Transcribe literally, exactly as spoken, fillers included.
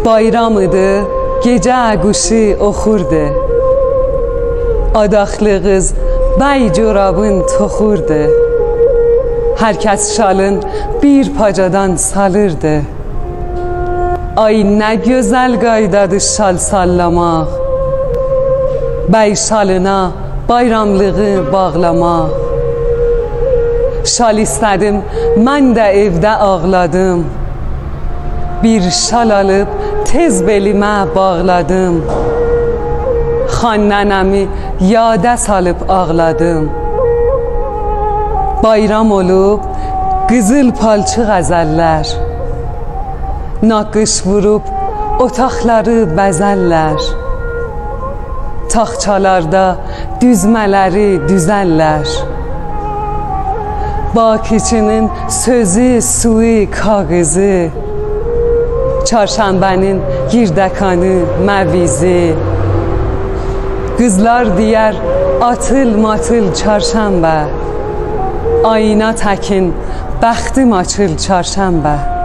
بایرام ایدی، گئجه قوشو اوخوردو. آداخلی قیز بی جورابین توخوردو. هر کس شالین بیر پاجادان سالیردی. آی، نه گؤزل قایدادی شال ساللاماق. بی شالینا بایراملیغی باغلاماق. شال ایسته‌دیم، من ده ائوده آغلادیم. بیر شال آلیب تئز بئلیمه باغلادیم. خان ننه‌می یادا سالیب آغلادیم. بایرام اولوب قیزیل پالچیق ازرلر. ناقیش ووروب اوتاقلاری بزرلر. تاخچالاردا دوزمه‌لری دوزرلر. باغچی‌نین سؤزو، سویو، کاغیذی، چارشنبه‌نین گیردکانی، مویزی. قیزلار دئیر: «آتیل ماتیل چارشنبه، آینا تکین بختیم آچیل چارشنبه.»